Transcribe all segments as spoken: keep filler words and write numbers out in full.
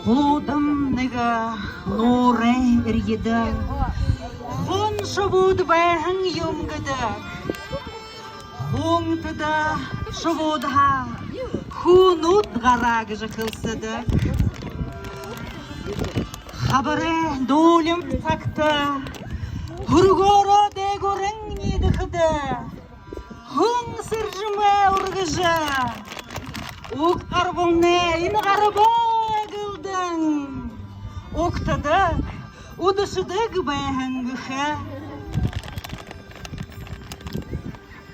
Хуудам нэгэ нуурай эрьедэ хун шубууд байһан юм гэдэг. Хуунтада шубуудһаа хүнүүд гараа гэжэ хэлсэдэг. Хабарай дуулим сагта һүрэгөөрөө дээгүүрнь ниидэхэдэ, хүн сэржэмээ үргэжэ, уг гарбалнай энэ гарбал гэлдэн угтадаг, үдэшэдэг байһан гэхэ.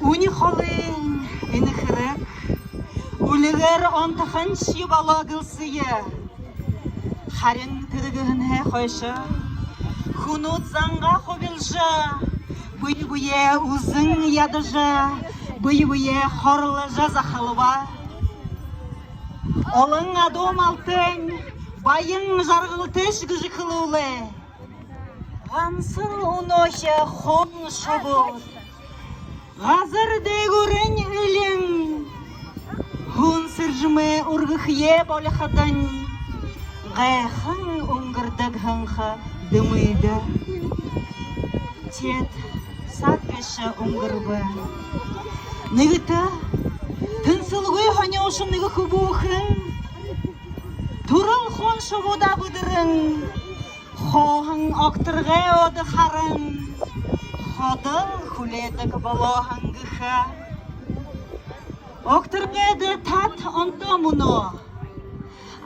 Үни холын энэ хэрэг үльгэр онтохоншье болоо гэлсэе. Харин тэрэ гэһэнһээ хойшо хүнүүд зангаа хубилжа, бэе бэеэ үзэн ядажа, бэе бэеэ хорложо захалба. Олон адуу малтайнь баян жаргалтайш гэжэ хэлүүлээ. Гансал үнөөхи хуун шубууд газар дээгүүрнь элин, хүн сэржэмээ үргэхээ болиходонь, гайхан үнгэрдэг һэн ха дэмы даа. Теэд саг гээшэ үнгэрбэ. Нэгэтэ тэнсэлгүй һонюуша нэгэ хүбүүхэн түрэл хуун шубуудаа бэдэрэн, хооһон огторгой өөдэ харан, ходол хүлеэдэг болоо һэн гэхэ. Огторгойдо тад онтоо мүнөө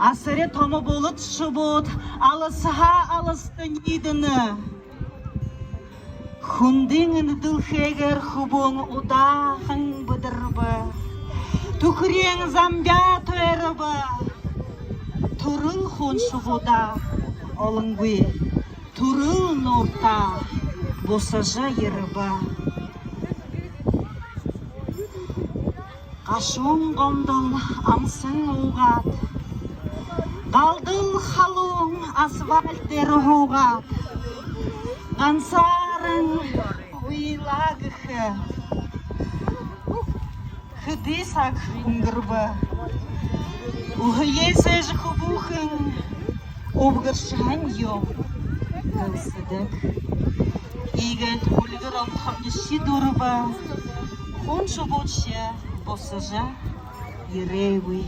асари томо булад шубууд аласһаа аласта ниидэнэ. Хүндын энэ дэлхэйгээр хүбүүн удаахан бэдэрбэ. Түхэреэн замбяа тойробо. Түрэл хуун шубуудаа олонгүй түрэл нууртаа бусажа ерэбэ. Гашуун гомдол амсан уугаад, галдал халуун асфальт дээрэ һуугаад, гансааран уйлаа гэхэ. Хэды саг үнгэрбэ. Үһэеэ сээжэ хүбүүхэн үбгэршэһэн юм гэлсэдэг. Иигээд үльгэр онтохонь ши дүүрэбэ, хуун шубуудшье бусажа ерээгүй.